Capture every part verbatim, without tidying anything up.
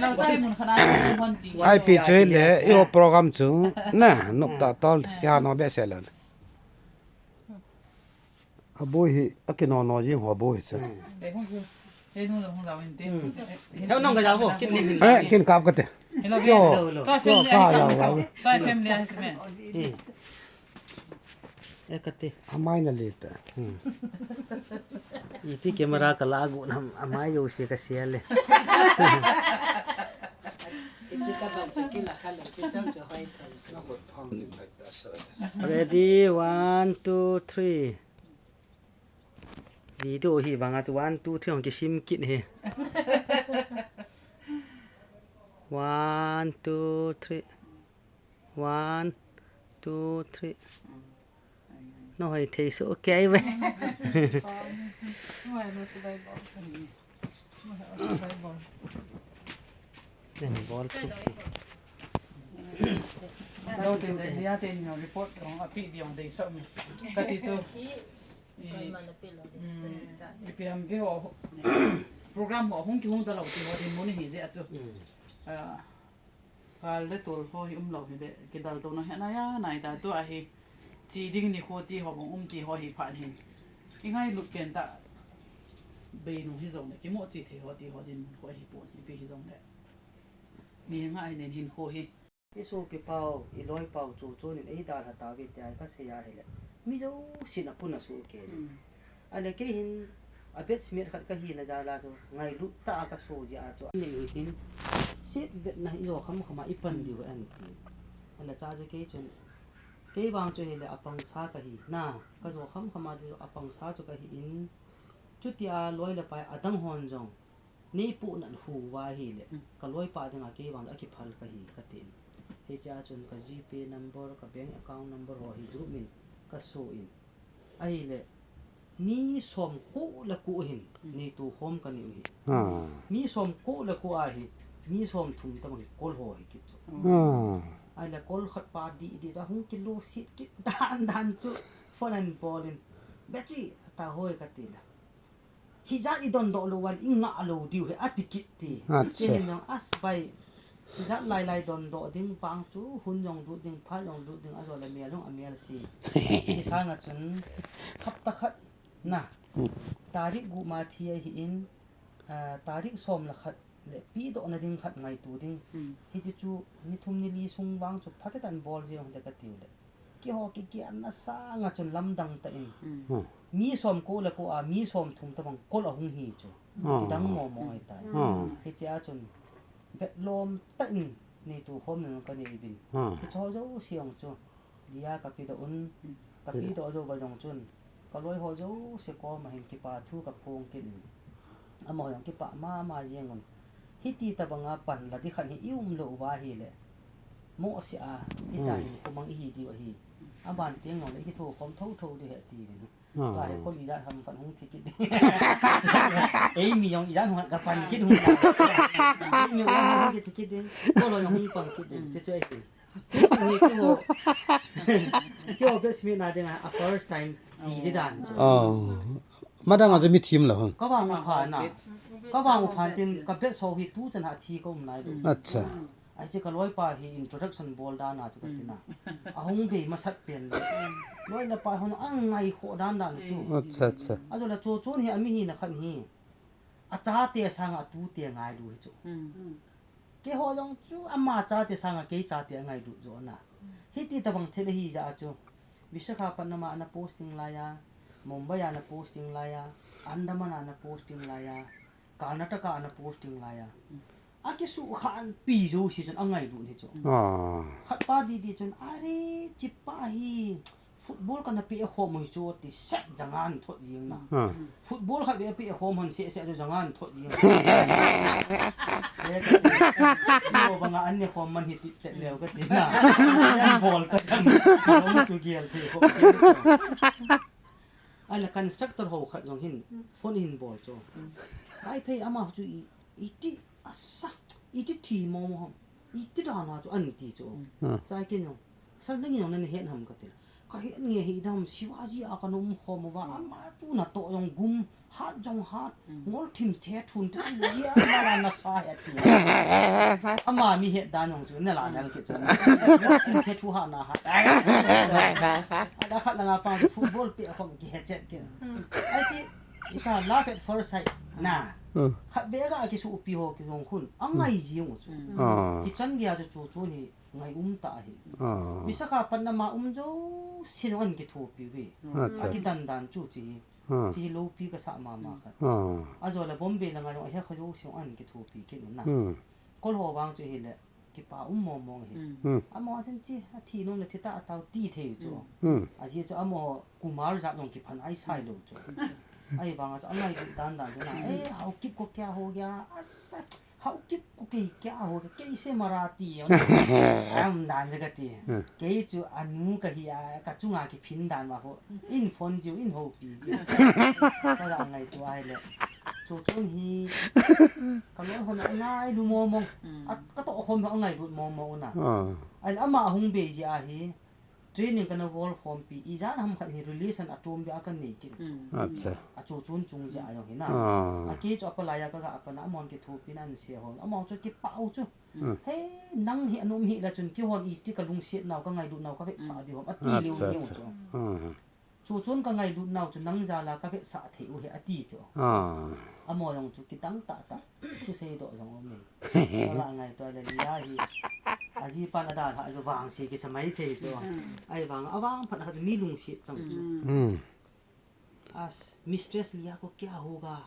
Lo tai mun khana hon ti. Ai pi chu le, i ho program chu. Na, nop ta tol, ya no be se lo. A boi hi, a kino no jing ho boi hi chu. Te hung ku. Te nu lo hung lo in te. Hello, nong ka ja bo, kin ni. Eh, kin kap ka te. Hello, yo. Hello, hello. Ka family. Ka ya ya. Ka family ai me. Eh, kati. Amai na le ta. Hmm. Iti camera ka la gu nam amai yo se ka se le. Iti ka ban che ki la ka le che chang che hoi thai. Ready, one, two, three. Video hi vanga chu one, two, three hong kisim kit hi. One, two, three. One, two, three. No hoi thei su kei ve. Nen bol thu. Lo te de lia te ni report ong api di ong dei sa mi. Kati chu. Ipi ham ke ho program ho hung ki hung ta lo ti ho din mun hi je a chu. Kal le tol ho hi um lo hi de, kidal to na he na ya, nai ta to a hi, chi ding ni kho ti ho bang um ti ho hi pha hin. I ngailut pen ta, bei nu hi zong le, kimo chi thei ho ti ho din mun kho hi pon, ipi hi zong le. Mi nga ai nen hin kho hi. I sopi pau, i loi pau chu chu nin ei dal ha ta ve ti ai ka sei a hi le. Mi zo sin a pun a su ke. Ale kei hin a batchmate khat ka hi na jal a chu ngailut ta a ka so jia chu. Ani hi tin sit vet na i zo kham kham a i pan diu an ti. Ana cha chu kei chun kei vang chu hi le a pang sa ka hi na ka zo kham kham a chu a pang sa chu ka hi in chuti a loi le pai a dang hon jong nei pu nan hu va hi le ka loi pa ding a kei vang a ki phal ka hi ka tin. Hi cha chun ka GPay number ka bank account number ho hi group min ka so in. Ahile, mi som ko le ko hin, neitu khom ka neiu hi. Mi som ko le ko a hi, mi som thum ta bang kol ho hi kit chu. Ahile, kol khat pa di di cha hung kilo sit kit dan dan chu. Phone an bol in, "Bechi, ta hoi," ka ti le. Hijat i dondoh lou val i ngah lou diu hi a ti kit ti. Acha. Ti hin jong as bai. Hijat lai lai dondoh ding vang chu hun jong lut ding, phat jong lut ding, a jol a mial jong a mial si. Ti sanga chun hapta khat na. Tarik gup ma thi ahi in, ah, tarik som le khat le pi doh na ding khat ngaitu ding. Hichi chu ni thum ni li sung vang chu phatetan bol jeng hung te ka tiu le. Keiho kikiatna sanga chun lamdang tah in. Mi som ko le ko a, mi som thum tabang kol ahung hi chu. Kidang mo mo ahi tai. Hichea chun, betlom tah in neitu khom nung ka nei uvin. Hicheho jouse jong chu, lia ka pedoh un, ka pedoh jou va jong chun, ka loi ho jouse koma hin kipa thu ka phong kit in. Amaho jong kipah mama jeng un. Hiti tabanga pan la di khat hi i um lou uva ahile. Mohseh a, hita hin khomang i hi diu ahi. Aban teng jong le i kitho khom thotho di ahi ati uvin. Tua hi kol ijat ham pan hung thi kit di. Ei mi jong ijat hung ka pan kit hung. Ei mi jong hung kit kit di. Kol jong hung pan kit di. Chu chu ahi. Keiho, keiho batchmate na dinga a first time ti di dan chu. Oh. Madang a chu mi thim lo hon. Ka vang u pha na. Ka vang u pha tin ka batch ho hi tu chan a thi ka um nai lo. Acha. Ai che ka loi pa hi introduction bol dan a chu ka ti na. Ahung bei masat pen le. Loi le pai hon a ngai kho dan dan chu. Acha, acha. A chu la chu chun hi a mi hi na khan hi. A chate sanga a tute ngailu hi chu. Keiho jong chu ama chate sanga kei chate a ngailu jo na. Hiti tabang thil ahi jeh a chu. Visakhapatnam a ana posting lai a, Mumbai a ana posting lai a, Andaman a ana posting lai a, Karnataka a ana posting lai a. A kisukhan pi jouse chun a ngailu hi chu. Khat pa di di chun, "Are, chipa hi." Football kana pe khom u hi chu ti set janga an thot jing na. Football khat ve pe khom hon se se chu janga an thot jing. Yo banga an ne khom man hi ti chet leu ka ti na. An bol ta kan. Lo tu gel thei khom. Ai la constructor ho khat jong hin phone hin bol chu. Ai phei ama chu i, i ti asa, i ti thi mo mo ham. I ti dan a chu an ti chu. Chai ken jong. Sir nangin jong nana het ham ka ti. Ka het nge hi dam, Shivaji a ka nom khom uva, ama chu natoh jong gum, hat jong hat, ngol thim the thun te, ya, na la na sa he ti. Ama mi het dan jong chu, na la na ki chu. Ngol thim the thu ha na ha. Ada khat la nga pang football pe khom ki he chet ki. Ai ti, ita love at first sight. Na. Khat ve ga ki su pi ho ki jong khun. Angai ji jong chu. Ki chan dia chu chu chu ni. Ngai um ta hi. Visakhapat na ma um jo sin an kithopi ve. Acha. Akidan dan chu chi. Chi lopi kasa mama khat. Ajo la Bombay la ngai he kha jo sin an kithopi kin na. Kol ho vang chu hile kipa um mong mong hi. Amo chen chi athi nom le thi ta atau ti thei chu. Aji chu amo Kumar ja jong kiphan ai sai lo chu. Ai vang chu angai dan dan chu na. Eh, Haokip ko kya ho gaya? Asa. Haokip ko kei kya ho, kei se Marathi ho. Am dan je kati. Kei chu anu kahi a, ka chunga kiphin dan ma ho. In phone jiu, in ho pi jiu. Ka la ngai tu ai le. Chu chun hi. Ka lo hon angai lu mo mo. Ka to hon angai lu mo mo na. Ai ama hung be ji a hi. Training kana gol khompi, ijat ham khat hi relation atum bia kan nei kit. Acha. Achu chun chung jia jong hina. Akei chu apalai a kaga apana amon kithopi nan se ho. Amon chu kipau chu. He nang hi anom hi la chun kihon iti ka lungset nau ka ngailut nau ka vetsah di ho. Ati leu leu chu. Chu chun ka ngailut nau chu nang jal a ka vetsah thei u hi ati chu. Amo jong chu kidang tah tah. Chu seidoh jong um e. Ka la ngai to le Lia hi. Aji pan ada la jo vang se kisa mai thei chu. Ai vang a vang phat khat mi lungset chang chu. As mistress Lia ko kya hoga?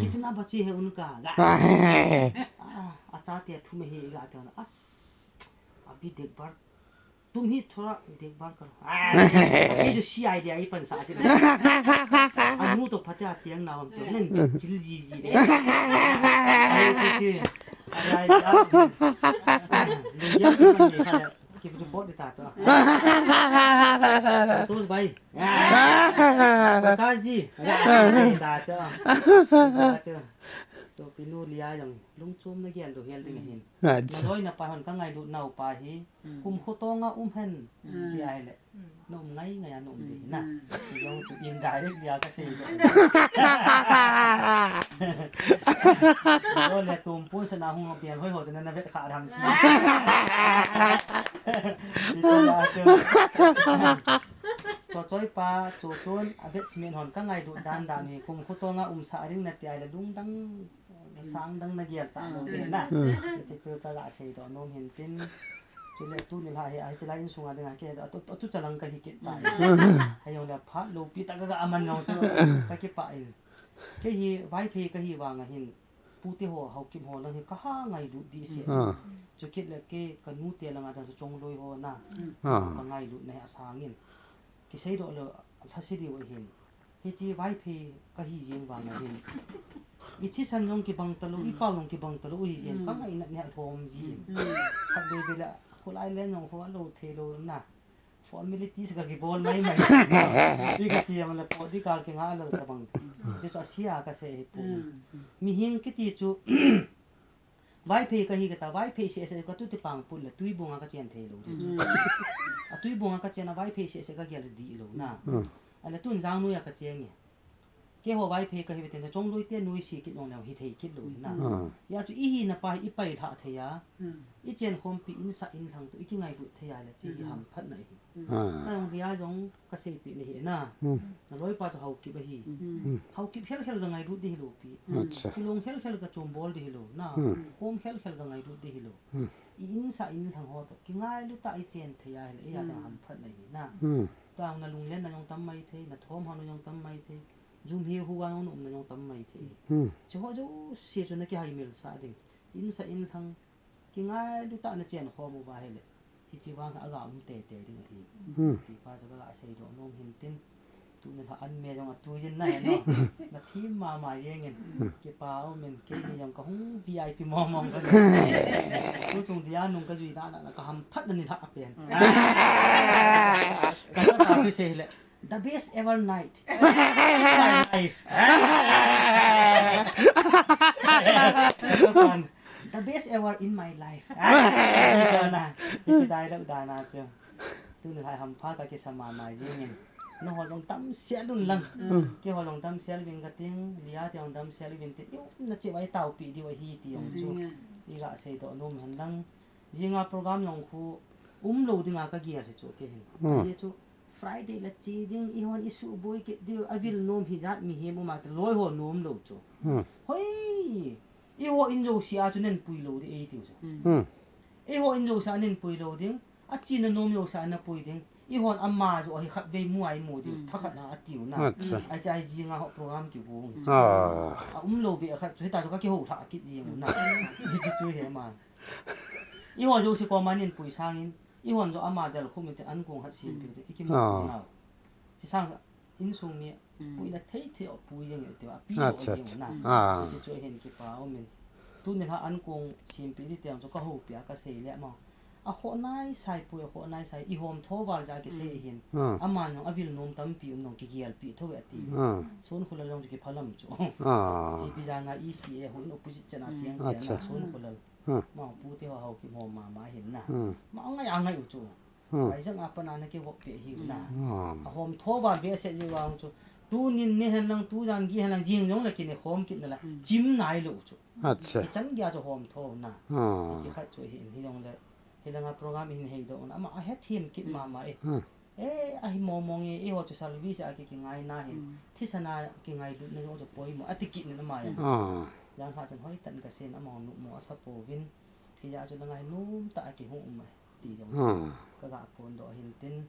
Kitna bache hai unka? Ga. Ah, acha te thum hi ga te. As abhi dekhbhal Tum hi thoda dekhbhal karo. Ye jo C I D a hi pan sa ke. Anu to phatea cheng na hom to nen chil ji ji de. Ai, ai, ai. Lungya ko ni kha ki report ta cha. Tos bhai. Prakash ji. Ta cha. So pinu Lia jong lungchom na gel do hel ding hin. Naloi napai hon ka ngailut nau pa hi. Kum khutonga um hen. Tia hile. Nom ngai ngai a nom de na. Jong chu indirect lia ka sei de. Lo le tum pun sana hung pian hoi ho na vet kha dam ti. Ito la chu. Cho choi pa, cho chon, a bet simen hon ka ngailut dan dan hi. Kum khutonga um sa ring na tia le lungdang Sang dang na gel ta lo te na. Chu chu chu ta la sei do nom hin tin. Chu le tu ni la he ai chu la in sunga ding a ke a tu chu chalang ka hi kit ta. Hai yong le phat lo pi ta ka ga aman lo chu ka ki pa in. Ke hi Vaiphei ka hi vang a hin. Pu te ho Haokip ho lang hi ka ha ngailut di se. Chu kit le ke ka nu te lang a dang chu Chongloi ho na. Ka ngailut na hi a sang in. Ki sei do lo la se di wa hin. Hiche Vaiphei ka hi jeng vang a hin. I thisan jong kibang talou, i pau jong kibang talou hi jeng. Ka ngaina neh lhom ji. Khat vei vei la, khulai len jong ho lo thei lo na. Formalities ka kibol mai mai. I ka chi jong la po di kal ki nga lo ta bang. Chu chu a sia ka sei hi pu. Mihing kiti chu Vaiphei ka hi ka ta, Vaiphei seh seh ka tu ti pang put le, Tuibong a ka chen thei lo di. A Tuibong a ka chen a Vaiphei seh seh ka gel di lo na. A le tun Jangnoi a ka chen nge. Ke ho Vaiphei ka hi ve ten, Chongloi te noi si kit long le hi thei kit lo na. Ya chu i hi na pa hi i pai lha thei a. I chen khompi in sa in thang tu i ki ngailut thei a le chi hi ham phat na hi. Ka jong lia jong ka sei pi ni hi na. Na loi pa chu Haokip a hi. Haokip hel hel ka ngailut di hi lo pi. Kilong hel hel ka chom bol di hi lo na. Kom hel hel ka ngailut di hi lo. I in sa in thang ho to. Ki ngailut ta i chen thei a hi le i a ta ham phat na hi na. Tang na lunglen na jong tam mai thei, na thom ha na jong tam mai thei. Jum hi hu wa jong na um na jong tam mai thei. Chi ho jo se chu na ki hai mil sa ding. In sa in thang Ki ngailut tah na chen khom uva hi le. Hichi vang a ga um tete ding ahi. Ti pa chu ka ga sei doh nom hin tin. Tu ni la an me jong a tu jin na he no. Na thim mama jeng in. Ki pa um in ke ni jong ka hung V I P mong mong ka ni. Tu chung dia nung ka jui da na ka ham phat na ni la a pen. Ka sa ta chu sei le. The best ever night in my life. The best ever in my life. Ito na. Ito dialogue da na chu. Tuni hai hampha kakisa mama jingin. Nangho jong damsel un lang. Hmm. Keiho jong damsel uvin kating, Lia te jong damsel uvin tin. I umna cheh uva i taopi diu ahi ti jong chu. Hmm. I gasei doh nom hen lang. Jinga program jong khu umlou dinga kagel hi chu kei hin. Hmm. Ajeh chu Friday la che ding, eihon i suboi kit diu, avil nom hijat mihem um a ti loi ho nom lou chu. Hmm. Hoi, eiho in jouse a chu nen pui lou ding eitiu chu. Hmm. Eiho in jouse a nen pui lou ding, achena nom jouse a napui ding. Eihon ama joh hi khatvei mu a imu diu, hmm, thakhat na atiu na. Acha. Acha jinga ho program kibol. Ah. A umlou beh khat chu hita chu kakihou lha kit jing u na. Hichu chu hi ma. Eiho jouse koma nen pui sangin, eihon jong ama del khum in tin ankong hat sem piu te, i kimu, ah, nau. Chi sang insung mi, hmm, puina thei thei a pui jeng u te, api lo, acha, jeng u na. Ah. Ti chu hin kipa um in. Tuni ha ankong sem pi di teng chu kahoupi a kasei le ma. Akhoh nai sai pui, akhoh nai sai, i hom tho val ja kisei, hmm, hin. Ah. Aman jong avil nom tampi um jong kigelpi tho e ati. Ah. Sonkholal jong chu kiphalam chu. Ah. Chipi janga E C A ho in opposite chan a, hmm, cheng, acha, na Sonkholal. Hmm. Mangpu te ho hao kimhom mama hin na. Hmm. Ma angai angai u chu. Hmm. Aijang a pat na na kivop pe hi u na. Hmm. Ahom tho val behseh jeh vang chu. Tunin nei hen lang, tujan gei hen lang, jing jong le kine khom kit na la. Hmm. Chim nai lou chu. Acha. Ichan gei a chu hom tho na. Hmm. Chi khat chu hi in hi jong le. Hi langa program in hei doh na. Ama ahethem kit, hmm, mama e. Hmm. Eh, ahi mong mong e, eiho chu service a ki, kingai na hin. Hmm. Thisan a kingailutna jong chu poimo, ati kit in ama jong. Ah. Jan ha chun hoitah in kasei in ama numo asa pouvin. Hijeh a chu la ngainom tah a kihung um e, ti jong. Ah. Kaga phondoh ahin tin.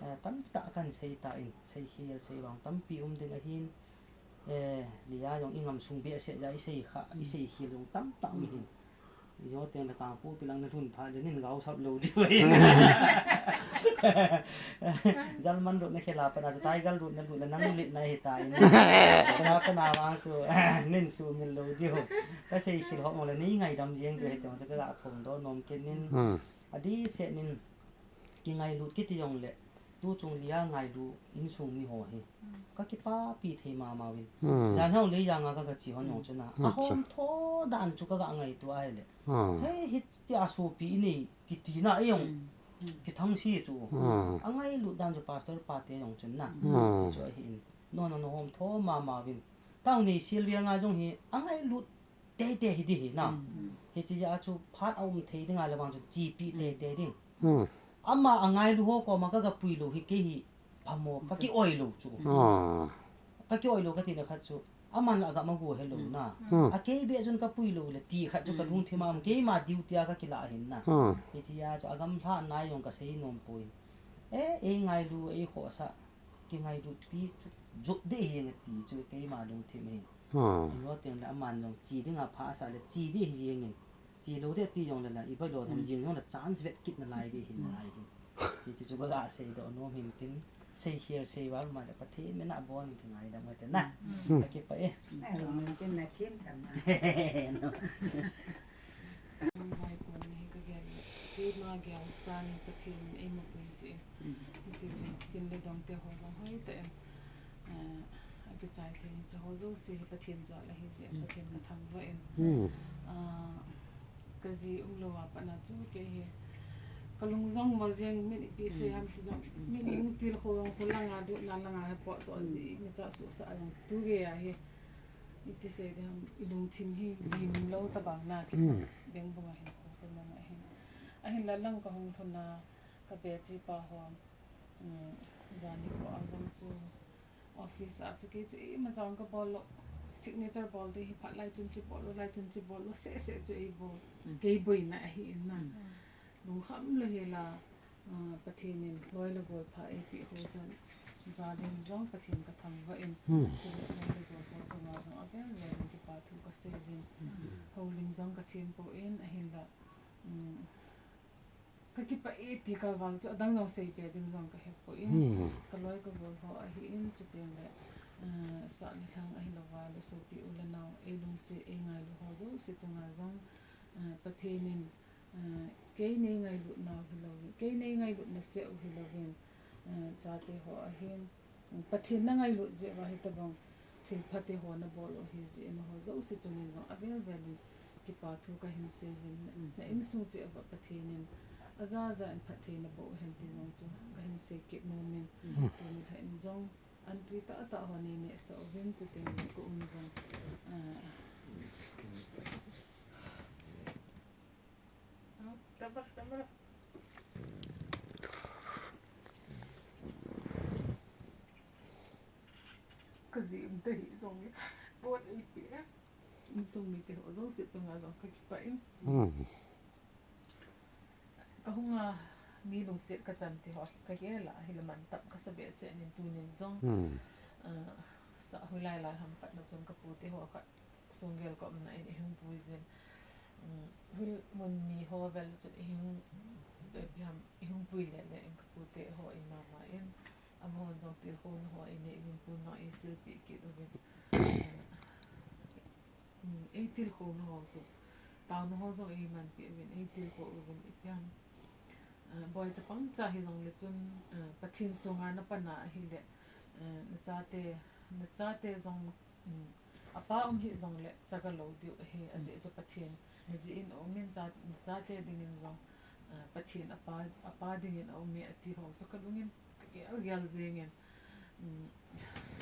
Eh, tamtah kan sei tan, sei khel, sei vang tampi um ding ahin. Eh, Lia jong i ngam sung behseh jeh a i sei kha, i, hmm, sei khel jong tamtah um hin. Ijou teng le Kangpokpi lang na lhun phat le nin gaosap lou diu ahi. German road na khel a pat na chu Tiger road na lut le nang lut na hitan. Chua pat na vang chu nin sumil lou diu. Kasei khel hop mo le nei ngaidam jeng diu ahi ti chu kaga phongdoh nom kit in. Hmm. Adehset in kingailut kiti jong le, tuchung Lia ngailu insung mi ho hi. Hmm. Kakipapi thei mama uvin. Hmm. Jan hao le janga kaga che hon jong chu na. Hmm. Ahom tho dan chu kaga ngaito ahile. Hmm. He, hitia sopi inei kiti na e jong. Hmm. Hmm. Kithang si chu. Hmm. Angailut dan chu pastor pa te jong chun na. Hmm. Chu ahi in. No, no, no, hom tho mama uvin. Tao nei sil via nga jong hi angailut teitei hi di hi na. Hmm. Hiche jeh a chu phat aum thei dinga le vang chu chepi, hmm, teitei ding. Hmm. Ama angailu ho koma kaga pui lou hi kei hi phamo, hmm, kakioi lou chu. Ah. Kakioi lou kati le khat chu. Aman la agam ago helou, hmm, na. Hmm. Akei beh chun kapui lou le ti khat chu, hmm, kalungthim a um, keima duty a kakilah ahin na. Hmm. Hiche jeh a chu agamlha nai jong kasei nom poi. Eh, ei ngailu, ei khohsah. Kingailutpi chu jop ding ahi nge ti chu keima lungthim ahi. Hmm. Ino teng le aman jong che dinga pha asa le che ding ahi jeng in. Che lou ding ti jong le la, ibai lou tham, hmm, jing jong le chance vet kit nalai ding ahi nalai hin. Hiche chu kaga seidoh nom hin tin, sei khel sei val ma le Pathen min a bon kingaidam ute na. Hmm. Kakipah e. Ai, kin na kin tam. No. Vai kon hi kagel le, keima gel sangin Pathen in eimapui jeh in. Mm. Hiti chun kin le dong te ho jong hoitah in, eh, akichai thei in, hiche ho jouse hi Pathen jal ahi jeh in, mm, Pathen kathangvah in. Mm. Ah, kaji umlou a pat na chu kei hi kalung jong mo jeng, min ipi sei, mm, ham ti jong, min lungtil kho jong kho langa, lutna langa hi potdoh, mm, ji, mi cha suhsah jong tu gei ahi. Iti sei ding ham, ilungthim hi lim lou tabang na ki, mm, beng bang ahin, ko ko mang ahin. Ahinla lang kahung lhun a, kabe chepa ho, um, jani ko a jong chu office a chu kei chu imacha kabol lou, signature bol ding hi phat lai chun chu bol lou, lai chun chu bol lou, seh seh chu eibol, mm, kei boina ahi in na. Mm. Lungkham lou hel a, ah, Pathen in loi le gol pha eipeh ho jal, jal in jong Pathen kathangvah in, hmm, chule loi le gol ho chunga jong avel vel in kipa thu kasei jin. Hmm. Houlim jong kathem poi, ahinla, um, kakipah e ti kaval chu adang jong seibe ding jong kahepoi. Hmm. Kaloi kagol ho ahin, chuteng le, ah, sah le lhang ahilouva le sopi u le nao, eilungset eingailu ho jouse chunga jong, ah, Pathen in, ah, kei nei ngailut nau hilouvin, kei nei ngailut naseh u hilouvin, ah, chate ho ahin, Pathen nangailut jeh uva hitabang thilphate ho nabol u ahi jeh in, amaho jouse chungin jong avel vel in kipa thu kahin sei jin, mm, na insung cheh uva Pathen in, ajaja in phattheina boh hen ti jong chu kahin sei kit nom in, tuni lha in jong an tui tah tah ho nei nehsah uvin, chuteng le ka um jong, ah, ka ji um te hi jong le, bon ei pe. Insung mite ho jouse chunga jong ka kipah in. Ka hunga mi lungset ka chan te ho ka gel a, ahile mantam ka sa behseh in tunin jong. Ah, sa hoilai lai ham khat na chun ka pu te ho khat sunggel ka umna in i hung pui jin. Um, hil mun mi ho vel chun i hung, eh, ipi ham, i hung pui le le in ka pu te ho in mama in. Amahon jong tilkhouna ho ei nei uvin, pun jong ei silpeh kit uvin. Um, ei tilkhouna ho chu, taona ho jong ei manpeh uvin, ei tilkhou uvin, ipi ham. Ah, boi chapang cha hi jong le chun, ah, Pathen sunga na pan a ahile, ah, na chate, na chate jong, um, apa um hi jong le cha ka lo diu ahi, ajeh chu Pathen na jeh in a um in cha, na chate dingin jong, ah, Pathen apa, apa dingin a um e ati ho chu ka lungin ka gel gel jeng in. Um,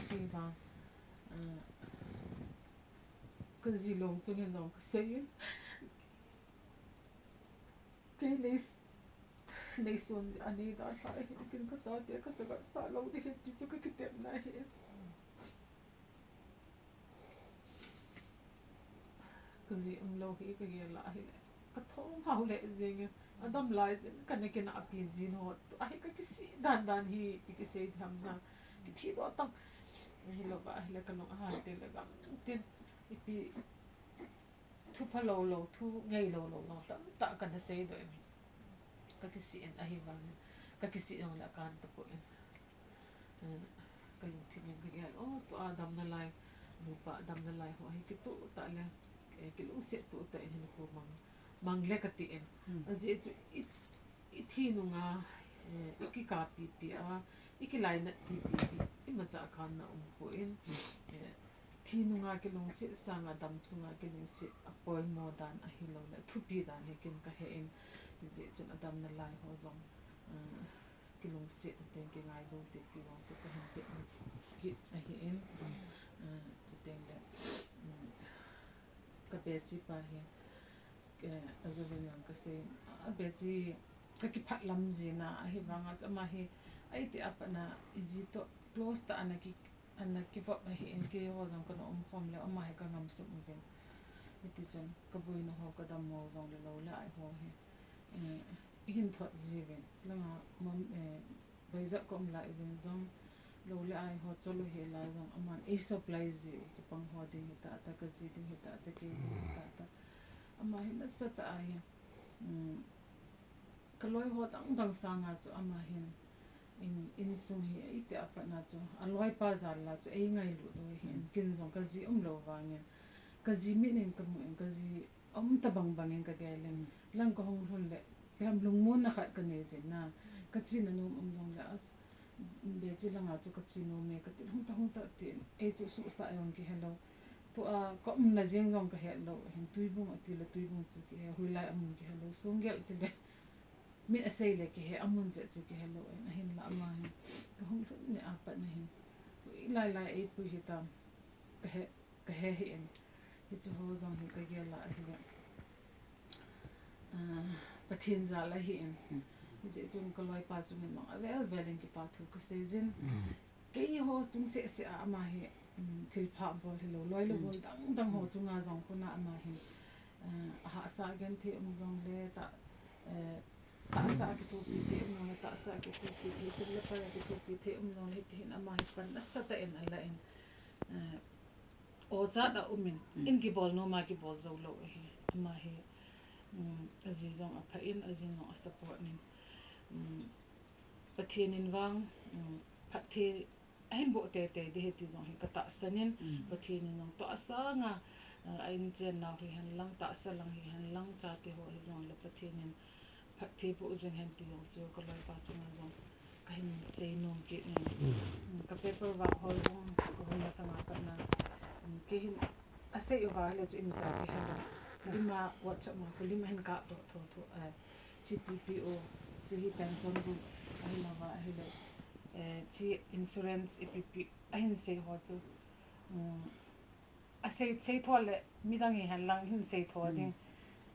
kei vang, ah, ka ji long chungin jong ka sei in. Kei nei, nei sun a nei da lha hi, kin ka chate ka chaga sa lo di hi, ti chu ka kitepna hi. Ka ji um lo hi ka gel a ahile, ka thong hau le jeng in, a dam lai jin ka na kina a pi jin ho, tu ahi ka kisih dan dan hi, pi kisei tham na, kithi doh tang. Ahilou va ahile ka long a han te le gam tin, ipi thu pha lo lo, thu ngei lo lo, lo tam tah ka na sei doh in. Ka kisih in ahivangin, ka kisih jong le a kan tapon. Eh, ka lungthim in ka gel, oh, tua damna lai, nupa damna lai ho hi kitoh tah le, eh, kilungset toh tah in hin ko mang, mang le ka ti in. Ajeh chu i, i thi nunga, eh, i kikap pipi a, i kilainat pipi hi, imacha a kan na um pon. Eh, Thi nunga kilungset sanga dam chunga kilungset a poimo dan ahilou le, thupi dan hi kin ka he in, hijeh chun a damna lai ho jong, ah, kilungset u teng kingailu te ti vang chu ka hin tep kit ahi in, ah, chuteng le, um, ka bechi pa hi, eh, a jovin lang ka sei, a bechi ka kiphat lam jin a, ahivanga chu ama hi, a iti a pat na, i ji toh close tah a na ki, a na kivop ahi in, keiho jong ka na umkhom le, ama hi ka ngam sum uvin. Hiti chun, ka boina ho, ka dammo jong le lou le ai ho hi, eh, i hin thot ji uvin. Langa, mom, eh, Vizag ka um lai uvin jong, lou le ai ho chol u hi lai jong, aman ei supply ji u, chapang ho ding hi tah tah, ka ji ding hi tah tah, kei ding hi tah tah. Ama hi nasatah a hi, um, ka loi ho dang dang sanga chu ama hin, in, insung hi, a iti a pat na chu, a loipa jal la chu, ei ngailut u hi in, kin jong ka ji um lou vangin, ka ji mit in ka mu in, ka ji um tabang bangin ka gel in, lang ka hung lhun le, ipi ham lungmonna khat ka nei jin na, ka chena nom um jong le as, bechi langa chu ka che nom e, ka ti hung ta hung ta tin, ei chu suhsah jong kihe lou. Tua ka umna jeng jong ka het lou, hin Tuibung ati le Tuibung chu kihe, hoilai a mun kihe lou, Sunggel ati le, min a sei le kihe, a mun cheh chu kihe lou, hin ahinla ama hin, ka hung lhun ni a pat na hin, hoilai lai ei pui hitam, ka he, ka he hi in, hiche ho jong hi ka gel a ahile, ah, Pathen jal ahi in. Hiche chun ka loipa chungin jong avel vel in kipa thu ka sei jin. Keiho chung seh seh a ama hi, um, thilpha bol hilou, loi le gol dang dang ho chunga jong kona ama hi, ah, a hahsa genthei um jong le ta, eh, tahsa a kithopi thei um jong le, tahsa a kithopi thei, sum le pai a kithopi thei um jong le, hiti hin ama hi pan nasatah in ala in, eh, Ochat a um in, in kibol nom a kibol jou lou ahi. Ama hi, um, aji jong apha in, aji jong a support in. Um, Pathen in vang, um, phatthei ahin boh teitei ding ahi ti jong hi ka tahsan in, Pathen in jong tua sanga, uh, a inchen nau hihen lang, tahsa lang hihen lang, chate ho hi jong le Pathen in phatthei boh jing hen ti jong chu ka loipa chunga jong ka hin sei nom kit in. Um, ka paper work hol jong ka hung masanga pat na, um, kei hin a sei uva le chu imacha kihe lou. Lim a WhatsApp ma khu lim a hin kap doh tho tho, eh, Chi P P O, chi hi pension book, ahilouva, ahile, eh, chi insurance ipi pi, ahin sei ho chu. Um, asei, sei tho le, midang hi hen lang hin sei tho ding.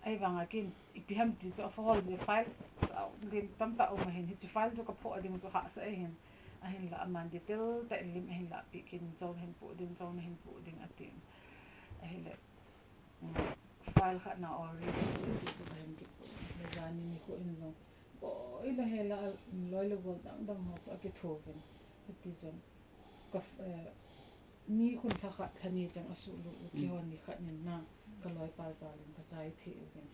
Ahivanga kin, ipi ham ti chu, a file chu file, sa, lim tamtah um ahin, hichi file chu ka phoh ding chu hahsa ahin. Ahinla aman detail tah in lim ahin lahpeh kin, chon hin poh ding, chon hin poh ding atin. Ahile, um, file khat na ori, si, si chu ka hin kipoh. Le jani nikho in jong. Boi le hela, loi le gol dang dang ho toh akitho uvin. Hiti chun. Ka f-, eh, ni khun lha khat lha ni chang asuh lut u, kihon ni khat nin na, ka loipa jal in ka chai thei uvin.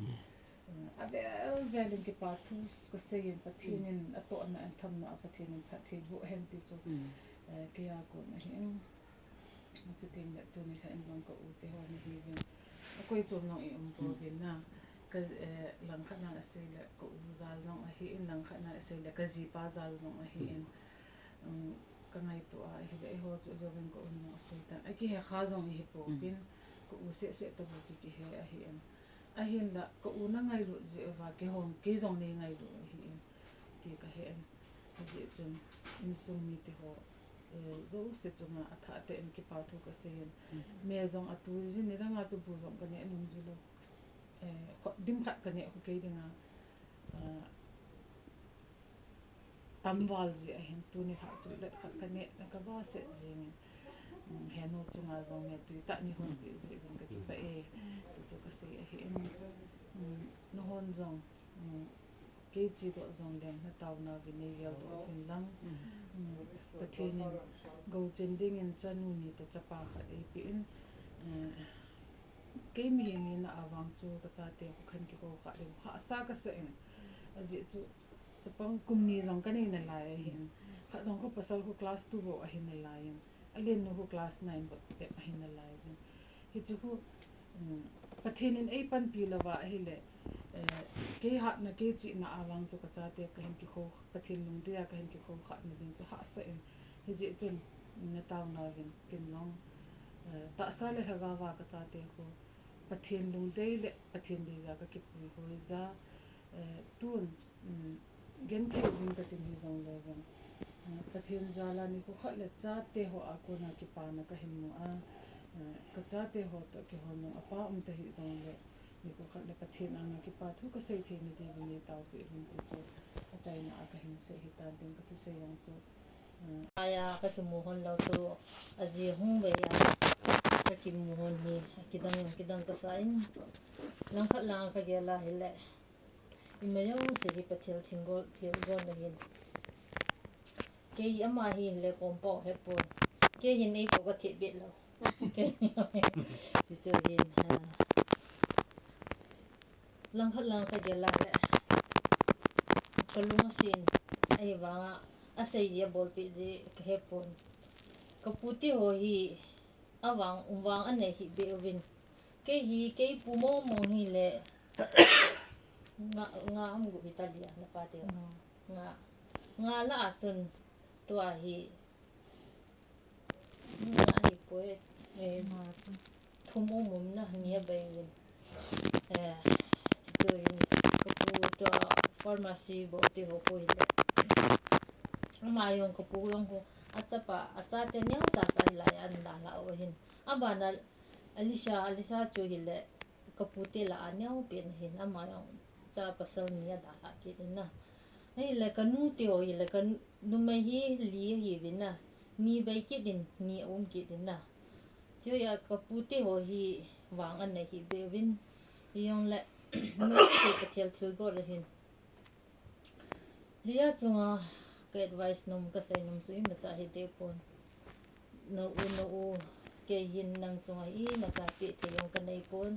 Eh, avel vel in kipa thu ka sei in Pathen in atohna, athamna a Pathen in phatthei boh hen ti chu, eh, kei a kon ahi in. Chuteng le tuni kha in jong ka u te ho nahi uvin. Akoi chom jong i um pouvin na. Ka, eh, langkhat na asei le ka u jal jong ahi in, langkhat na asei le ka jipa jal jong ahi in. Um, ka ngaito a, ahile eiho chu jouvin ka u nu asei tan. Akihe kha jong ihi pouvin, ka u seh seh tabou ki, kihe ahi in. Ahinla, ka u na ngailut jeh uva, kei hon, kei jong nei ngailut ahi in. Ti ka he in. Hijeh chun, insung mite ho, eh, jouse chunga athah tah in kipa thu ka sei in. Me jong atu jin, nidang a chu bu jong ka neh nom ji lou. Eh, kho, dim khat ka neh kho kei ding a. Ah, tam val ji ahin tuni kha chu let khat ka neh, ka va set jing in. Um, henu chunga jong me tui tah ni hon pi ji uvin ka kipah e. Ti chu ka sei ahi in. Um, nahon jong, um, kei chi doh jong leng na taona uvin nei gel doh uvin lang. Um, Pathen in gou chen ding in chanu ni toh chapa khat eipeh in. Eh, kei mihem hina a vang chu ka chate khu khan kikho kha ding hahsa ka sa in. Ajeh chu chapang kum ni jong ka nei nalai ahin. Khat jong khu pasal khu class two bou ahi nalai in. Alen nu khu class nine bep, bep ahi nalai jin. Hichu khu, um, Pathen in eipanpi louva ahile, eh, kei hatna, kei chihna a vang chu ka chate ka hin kikho, Pathen lungdei a ka hin kikho kha na ding chu hahsa in. Hijeh chun, na taona uvin kin jong, eh, tahsa le lhagao va ka chate khu Pathen lungdei le Pathen deija ka kipuihoi ja, eh, tun, um, genthei uvin ka tin hijong le vang. Eh, Pathen jal a nikho khat le chate ho a kona kipana ka hin mu a, eh, ka chate ho toh kihon nung apa um ta hijong le, nikho khat le Pathen anga kipa thu ka sei thei na diuvin nei taopeh uvin ti chu achaina a ka hin sei ahi tan tin ka thusei jong chu. Aya ka kimu hon lou chu, aji hung ve a ka kimu hon hi, akidang, kidang ka sa in, langkhat lang ka gel a hile, ima jouse hi Pathen thilgon, thilgon ahin. Kei ama hi le kom po he pon. Kei hin ei po ka thei bet lou. Kei, si chu hin, ha. Langkhat lang ka gel a le, ka lung asin, ahivanga, asei ji abolpeh ji ka he pon. Ka pu te ho hi, avang, um vang anei hih be uvin. Kei hi, kei pu mong mong hi le, nga, nga am gu hi ta lia, na pa te ho. Nga, nga la a chun, tua hi, nga hi poi, eh, thum um um na, ni a bai in. Eh, chu hin, ka pu tua pharmacy bou te ho khu hi le. Ama jong ka pu jong khu, achapa, achate neo cha cha hilai a ana dalha u ahin. Abana, Alisa, Alisa chu hi le, ka pu te lah a neo pen ahin, ama jong cha pasal ni adalha kit in na. Ahile ka nu te ho hi le, ka numei hi li ahiuvin na. Ni bei kit in, ni aum kit in na. Chuin ka pu te ho hi vang anei hih be uvin. Hijong le, numei te Pathen thilgon ahin. Lia chunga ka advice nom, ka sei nom chu imacha hi deh pon. Na u, na u, kei hin nang chunga imacha pe thei jong ka nei pon.